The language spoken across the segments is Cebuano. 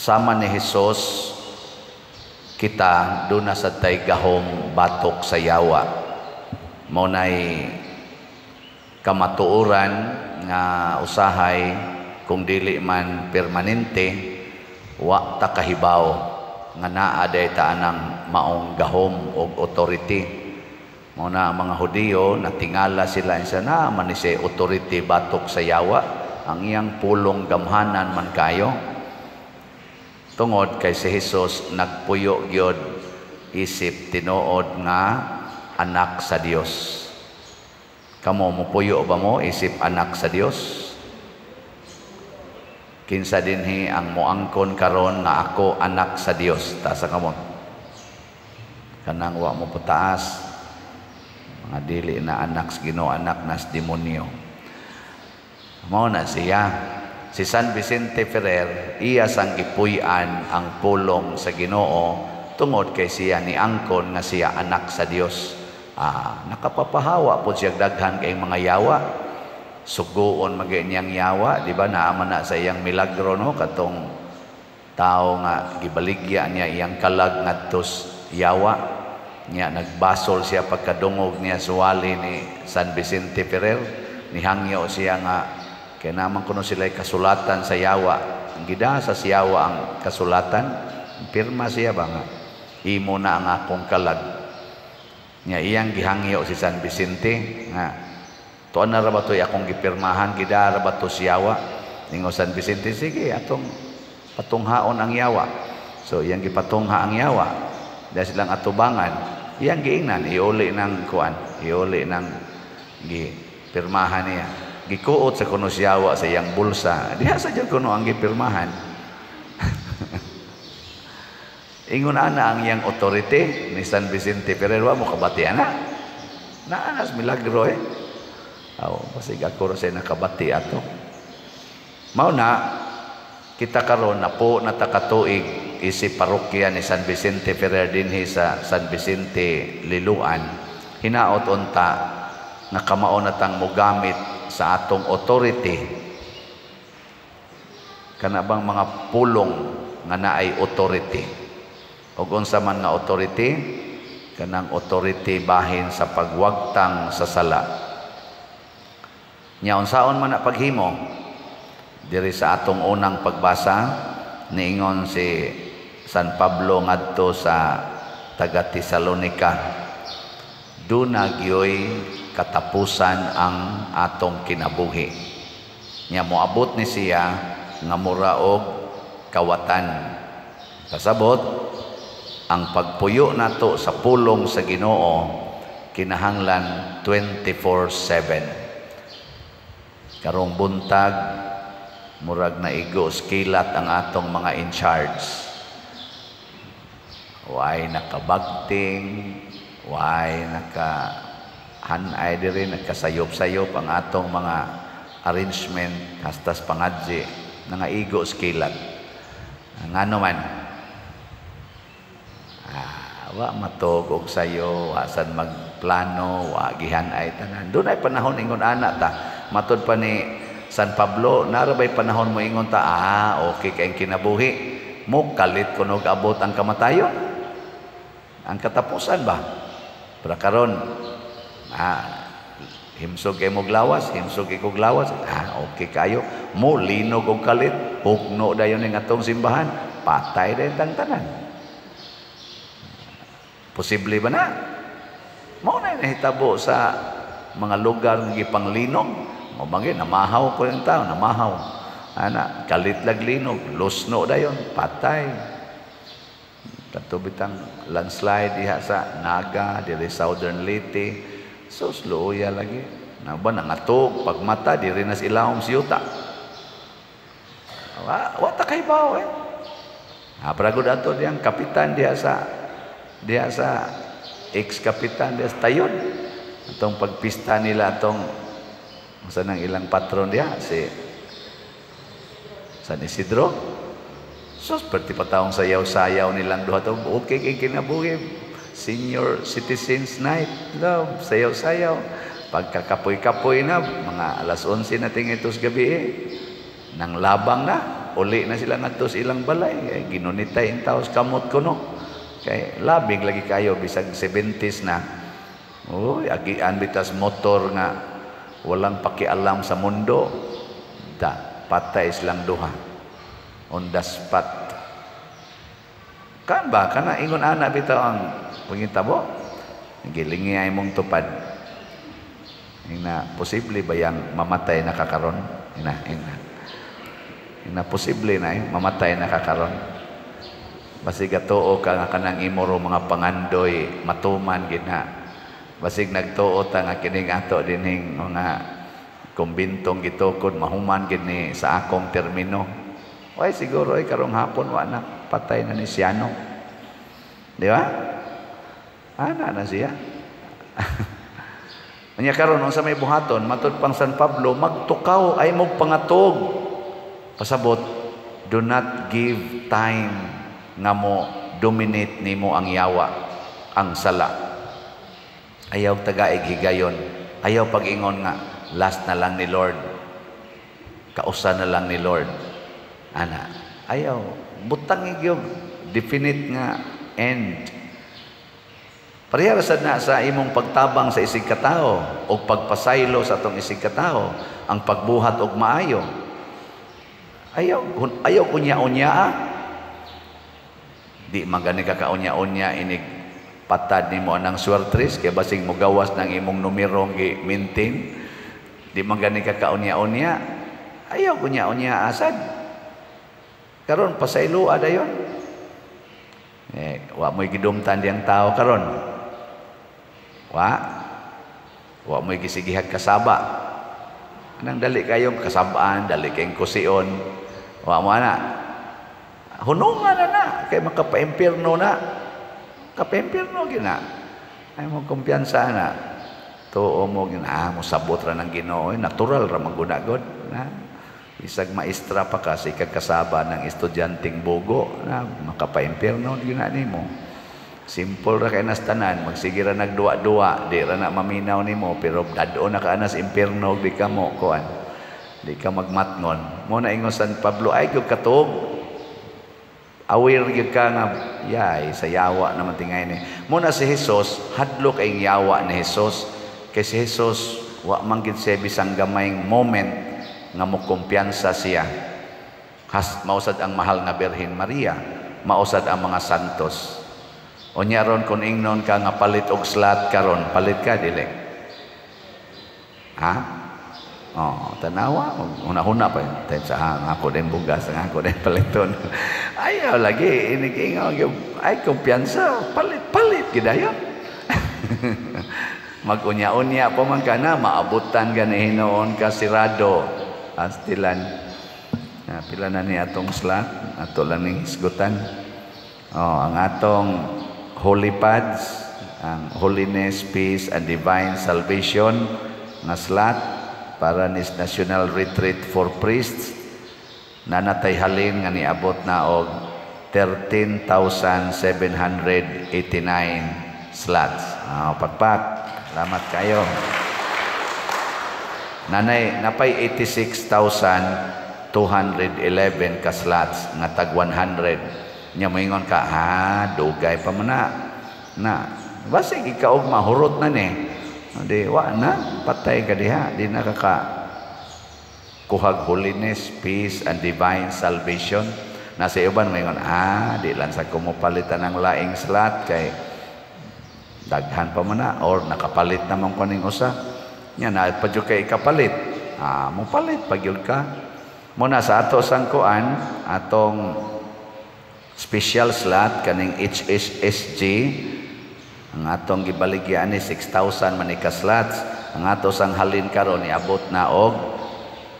Sama ni Hesus, kita duna sad tay gahom batok sa yawa. Mao nay kamatuoran nga usahay kung dili man permanente, wa ta kahibaw nga naa day ta anang maong gahom og authority. Mao na ang mga Hudiyo, natingala sila sa naa man ni siya authority batok sa yawa, ang iyang pulong gamhanan man kayo. Tungod kay si Jesus nagpuyo gyud isip tinuod nga anak sa Dios. Kamo, mupuyo ba mo isip anak sa Dios? Kinsa dinhi ang moangkon karon nga ako anak sa Dios? Taas kamot. Kanang wa mo pataas, mga dili na anak sa Ginoo, anak nas demonyo. Mao na siya. Si San Vicente Ferrer, iya sang gipuy-an ang pulong sa Ginoo tungod kay siya niangkon nga siya anak sa Dios. Nakapapahawa po siya daghan kay mga yawa. Suguon magay niyang yawa, di ba? Naa man na sa iyang milagro, no, katong tao nga gibaligya niya iyang kalag ngadto yawa. Niya nagbasol siya pagkadungog niya suwali ni San Vicente Ferrer. Nihangyo siya nga kay naman kuno sila kasulatan sa yawa. Ang gidasa sa yawa ang kasulatan, pirma siya ba nga imo na ang akong kalag. Nya iyang gihangyo si San Vicente nga tuan na ra ba to'y akong gipirmahan, gidara ba to siyawa? Ningo San Vicente, sige, atong patunghaon ang yawa. So iyang gipatungha ang yawa. Dahil silang atubangan, iyang giingnan, iuli ng kuan, iuli ng gipirmahan niya. Gikuot sa kuno siyawa sa iyang bulsa. Diha sa jud kuno ang gipirmahan. Ingon ana ang iyang authority ni San Vicente Ferrer, wa mo kabati ana. Naanas milagro eh. Aw, basig ako ra say nakabati ato. Mao na kita karon na po na takatuig isip parokya ni San Vicente Ferrer dinhi sa San Vicente, Liloan. Hinaot unta nga kamao na tang mogamit sa atong authority, kana bang mga pulong nga naay authority. Ug unsa man nga authority? Kanang authority bahin sa pagwagtang sa sala. Nya unsaon man na paghimo? Diri sa atong unang pagbasa, niingon si San Pablo ngadto sa taga Tesalonica, duna gyoy katapusan ang atong kinabuhi. Nya moabot ni siya nga mura og kawatan. Kasabot, ang pagpuyo nato sa pulong sa Ginoo kinahanglan 24/7. Karong buntag, murag naigo kilat ang atong mga in charge. Way nakabagting, way naka hanay diri, nagkasayop-sayop ang atong mga arrangement hastas pangadji, nangaigo kilat. Ngano man? Wa matog og sayo, wa sad magplano, wa gihanay tanan. Dunay panahon ingon ana ta. Matod pa ni San Pablo, narabay panahon mo ingon ta, okay kay kinabuhi. Mo kalit kunog abot ang kamatayon. Ang katapusan ba? Pero karon, himsog kay mog lawas, himsog kay kog lawas, okay kayo. Mo linog og kalit, hugno dayon ning atong simbahan, patay dayon tang tanan. Posible ba na? Mao na nahitabo sa mga lugar nga gipanglinog. Mao banggi namahaw ko yung tao, namahaw. Ana, kalit lag linog, lusno dayon, patay. Kato bitang landslide diha sa Naga, diri Southern Leyte. So luoya lagi. Na ba nangatog pagmata diri na sa ilawom si yuta. Wa ta kay bawo eh. Ha, pragod ato diyang kapitan diha sa ex-kapitan diha sa Tayod. Atong pagpista nila atong sa nang ilang patron diha si San Isidro. Sus, perti patawong sayaw-sayaw nilang duha to. Okay kay kinabuhi. Senior Citizens Night. Love, sayaw-sayaw. Pagkakapoy-kapoy na, mga alas 11 na tingin ito sa gabi eh. Nang labang na. Uli na sila ngadto sa ilang balay. Eh, ginunitay in taos kamot ko, no. Kay labig lagi kayo bisag 70s na. Uy, agian bitas motor nga walang pakialam sa mundo. Da, patay silang duha. On the spot. Kan ba kana ingon ana bitaw ang pangitabo? Gilingi ay mong tupad. Ina, posible ba yang mamatay na kakaron? Ina, ina. Ina, posible na eh, mamatay na kakaron. Basig tuo ka nga kanang imoro mga pangandoy matuman gina. Basig nagtuo ta nga kining ato dinhing mga kumbintong gitukod mahuman gid ni sa akong termino. Way siguro ay karong hapon wa na, patay na ni Siano. Di ba? Ana na siya. Anya karon, unsa may buhaton? Matud pang San Pablo, magtukaw ay mo pangatog. Pasabot, do not give time nga mo dominate nimo ang yawa, ang sala. Ayaw tagaig higayon. Ayaw pag-ingon nga last na lang ni Lord. Kausa na lang ni Lord. Ana, ayaw butang gyud definite nga end. Pareha sad na sa imong pagtabang sa isig katao o pagpasaylo sa atong isig katao, ang pagbuhat og maayo. Ayaw ayaw unya-unya ah. Di man gani ka kaunya-unya inig patad nimo anang swertres kay basig mogawas ng imong numerong gi maintain. Di man gani ka kaunya-unya. Ayaw unya-unya asad. Karon pasaylo dayon. Eh, wa mo'y gidumtan diyang tao karon. Wa? Wa mo'y gisigihag kasaba. Nang dali kayong kasabaan, dali kayong kusion. Wa mo ana. Hunungan na na kay makapaimpierno na. Kapaimpierno gina. Ay mo kumpiyansa na. Tuo mo gina, ah, mo sabot ra ng Ginoo, eh, natural ra man gud na. Isag maestra pa ka sa ikagkasaba ng estudyanteng bugo na makapaimpierno gina nimo. Simple ra kay nas tanan, magsige ra nagduwa-duwa, di ra na maminaw nimo, pero dad-o na ka anas impierno, di ka mo kuan. Di ka magmatngon. Mo na ingon San Pablo, ay gyud katuog. Aware gyud ka nga yay sa yawa naman tingay ni. Mo na si Jesus, hadlok ay yawa ni Jesus. Kay si Jesus wa man gid siya bisang gamayng moment nga mo kumpiyansa siya. Has mausad ang mahal nga Birhen Maria, mausad ang mga santos. Unya ron kung ingnon ka nga palit og slot karon, palit ka dili? Ha? Oh, tanawa, huna-huna pa yun. Sa ang ako din bugas, ang ako din paliton. Ayaw lagi, inig-ingaw, ay kumpiyansa, palit, palit, gidayon. Mag-unya-unya pa man ka na, maabutan ka ni hinuon ka sirado. Astilan. Na, pila na ni atong slot, ato lang ning hisgutan. Oh, ang atong holy pads, ang Holiness, Peace, and Divine Salvation nga slot para nis National Retreat for Priests, nanatay halin nga niabot na og 13,789 slots. Oh, pagpak. Salamat kayo. Nanay, napay 86,211 ka slots nga tag 100. Nya moingon ka, ha, dugay pa man na. Na, basig ikaw og mahurot na ni. Di, wa na, patay ka diha. Di na ka ka kuhag holiness, peace, and divine salvation. Nasa uban moingon, ah, di lang sa kumupalitan ng laing slot kay daghan pa man na or nakapalit naman ko ning usa. Nya na pa jud kay ikapalit. Ah, mopalit pa gyud ka. Muna sa ato sangkuan, atong special slot kaning HSSG, ang atong gibaligyan ni 6,000 man ka slots. Ang ato sang halin karon niabot na og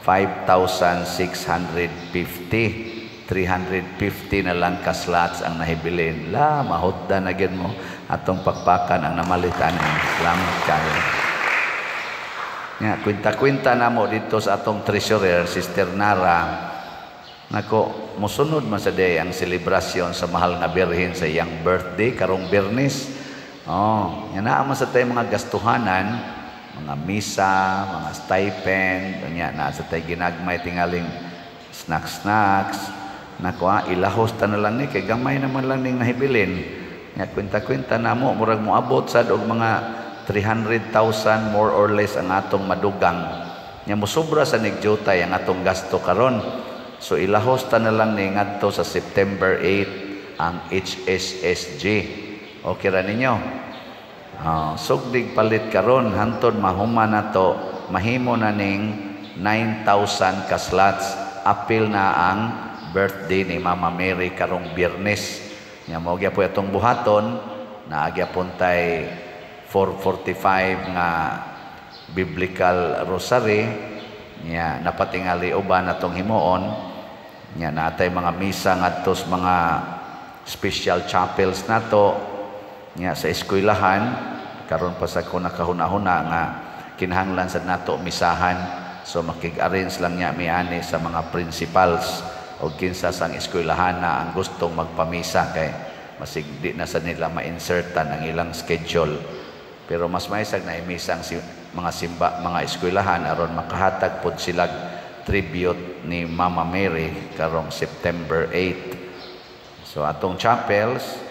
5,650. 350 na lang ka slots ang nahibilin. La, mahutda na gyud mo atong pakpakan ang namalit ani. Salamat kayo. Nga, kwenta-kwenta na mo dito sa atong treasurer, Sister Nara. Nako, musunod man sa day ang selebrasyon sa mahal nga Birhen sa iyang birthday karong Biyernes. Oh, yan na man sa tayo mga gastuhanan, mga misa, mga stipend, nya na sa tayo ginagmay tingaling snacks snacks. Nako, ilahos ta na lang ni kay gamay naman lang ning nahibilin. Nya kwenta-kwenta namo, murag moabot sad og mga 300,000 more or less ang atong madugang. Nya mosobra sa nigdyutay ang atong gasto karon. So ilahos ta na lang ni ngadto sa September 8 ang HSSG. Okay ra ninyo? Sugdig palit karon hantod mahuman nato, mahimo na ning 9,000 ka slots. Apil na ang birthday ni Mama Mary karong Biyernes. Nya mao gyapon atong buhaton, naa gyapon tay 4:45 nga biblical rosary. Nya napatingali uban atong himuon. Nya natay mga misa ngadto sa mga special chapels nato. Nya sa eskwelahan karon pa sa ko nakahuna-huna nga kinahanglan sad nato misahan, so makig-arrange lang nya mi ani sa mga principals o kinsa sang eskwelahan na ang gustong magpamisa kay masig di na sa nila ma-insertan ang ilang schedule. Pero mas maisag na imisa ang mga simba, mga eskwelahan, aron makahatag pod sila tribute ni Mama Mary karong September 8. So atong chapels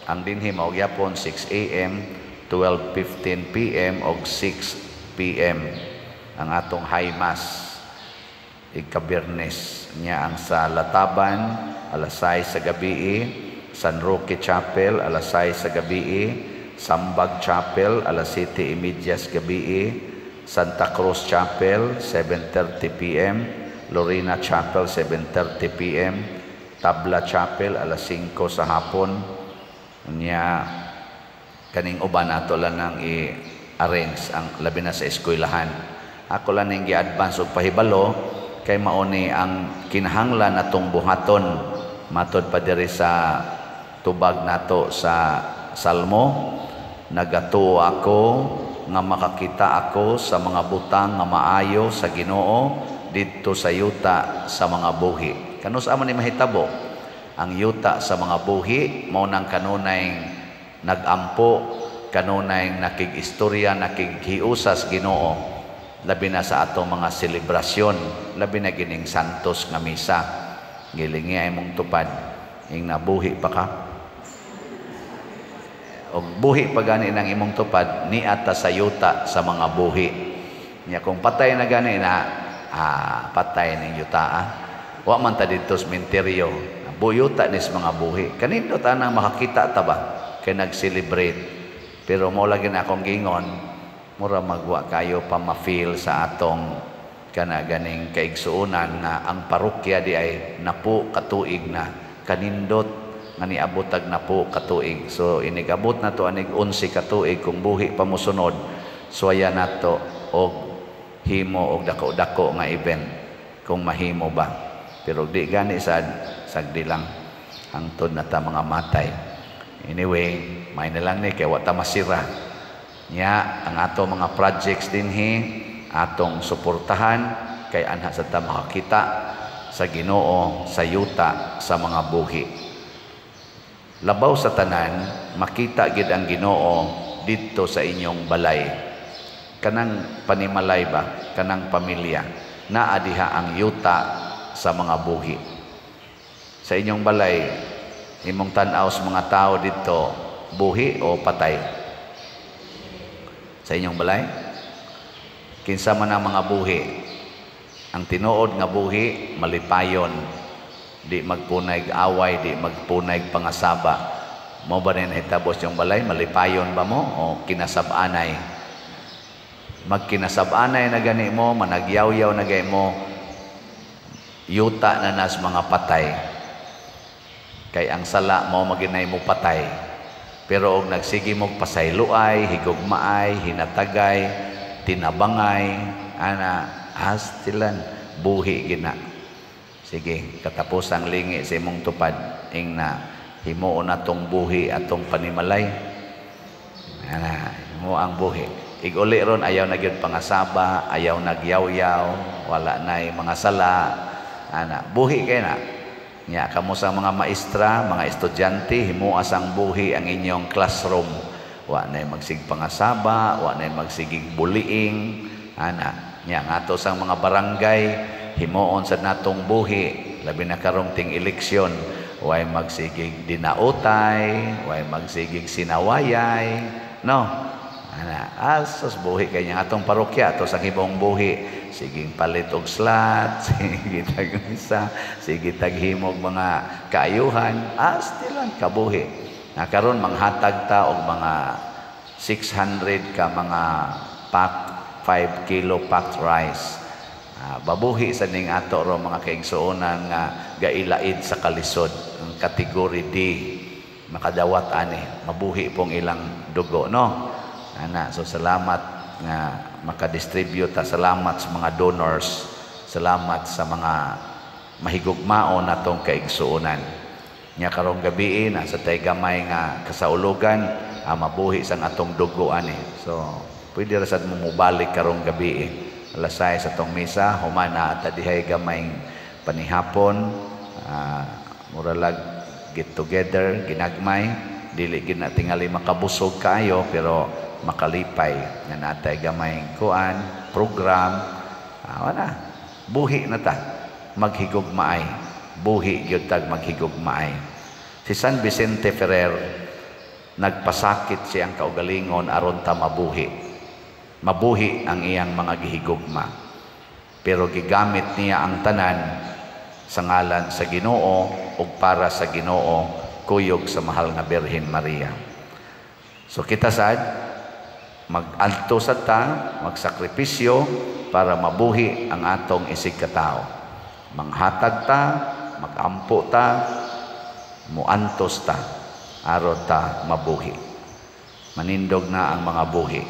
ang dinhi mao gyapon 6 a.m., 12:15 p.m. og 6 p.m. ang atong high mass igkabiyernes. Nya ang sa Lataban alas 6 sa gabi, San Roque Chapel alas 6 sa gabi, Sambag Chapel alas 7:30 sa gabi, Santa Cruz Chapel 7:30 p.m., Lorena Chapel 7:30 p.m., Tabla Chapel alas 5 sa hapon. Nya kaning uban ato lang nang i-arrange, ang labi na sa eskwelahan. Ako lang ning gi-advance og pahibalo kay mao ni ang kinahanglan natong buhaton matod pa diri sa tubag nato sa Salmo: "Nagatuo ako nga makakita ako sa mga butang nga maayo sa Ginoo didto sa yuta sa mga buhi." Kanus-a man ni mahitabo? Ang yuta sa mga buhi mao nang kanunay nagampo, kanunay nakig-istorya, nakighiusas Ginoo, labi na sa atong mga selebrasyon, labi na gining Santos nga misa. Gilingi ay mong tupad ing nabuhi pa ka. Og buhi pa gani ng imong tupad, niata sa yuta sa mga buhi. Nya kung patay na gani na, patay ning yuta. Wa man ta didto sa sementeryo. Buyuta nis mga buhi. Kanindot anang makakita ta ba kay nag-celebrate. Pero mo lagi na akong gingon, mura magwa kayo pa ma-feel sa atong kana ganing kaigsuonan nga ang parokya di ay napo katuig na. Kanindot nga niabot ag napo katuig. So inigabot na to anig 11 katuig, kung buhi pa mosunod, suwaya nato og himo og dako-dako nga event kung mahimo ba. Pero di gani sad, sagdi lang hangtod na ta mga matay. Anyway, may na lang ni kay wa ta masira. Nya ang ato mga projects dinhi atong suportahan kay anha sa ta makakita sa Ginoo sa yuta sa mga buhi. Labaw sa tanan, makita gid ang Ginoo didto sa inyong balay. Kanang panimalay ba, kanang pamilya, naa diha ang yuta sa mga buhi. Sa inyong balay, imong tan-aw sa mga tao didto, buhi o patay? Sa inyong balay? Kinsa man ang mga buhi? Ang tinuod nga buhi, malipayon. Di magpunay away, di magpunay pangasaba. Mo ba rin nahitabo sa inyong balay? Malipayon ba mo o kinasabanay? Magkinasabanay na gani mo, managyaw-yaw na gani mo, yuta na nas mga patay. Kay ang sala mo maginay mo patay. Pero og nagsige mo pasayloay, higugmaay, hinatagay, tinabangay, ana, astilan, buhi gina. Sige, katapos ang lingi sa imong tupad, ing na himuon natong buhi atong panimalay. Ana, himo ang buhi. Iguli ron, ayaw na gyud pangasaba, ayaw nagyaw-yaw, wala na'y mga sala. Ana, buhi kay na. Nya kamo sa mga maestra, mga estudyante, himuas ang buhi ang inyong classroom. Wa na'y magsig pangasaba, wa na'y magsigig bullying. Ana, nya ngato sa mga barangay, Himuon sa natong buhi, labi na karong ting eleksyon, way magsigig dinautay, way magsigig sinawayay, no? Ana, asos buhi kay niya atong parokya, ato sa himong buhi, siging palit og slot, sige tag misa, sige taghimog mga kaayuhan, astilan kabuhi. Na karon manghatag ta og mga 600 ka mga pack, 5 kilo packed rice. Babuhi sa ning ato ro mga kaigsuonan nga gailaid sa kalisod, ang kategory D, makadawat ani, mabuhi pong ilang dugo, no? Ana, so salamat nga makadistribute ta, salamat sa mga donors, salamat sa mga mahigugmaon natong kaigsuonan. Nya karong gabi nasa tay gamay nga kasaulugan, mabuhi sang atong dugo ani. So pwede ra sad mo mobalik karong gabi. Alas 6 sa atong misa, human na ata dihay gamay panihapon, mura lag get together ginagmay, dili gid na tingali makabusog kaayo pero makalipay nga natay gamay kuan program. Wala, buhi na ta maghigugmaay, buhi gyud tag maghigugmaay. Si San Vicente Ferrer, nagpasakit siyang kaugalingon aron ta mabuhi, mabuhi ang iyang mga gihigugma, pero gigamit niya ang tanan sa ngalan sa Ginoo ug para sa Ginoo, kuyog sa mahal nga Birhen Maria. So kita sad mag-alto sa ta, magsakripisyo para mabuhi ang atong isig katao. Manghatag ta, magampo ta, muantos ta, aron ta mabuhi. Manindog na ang mga buhi.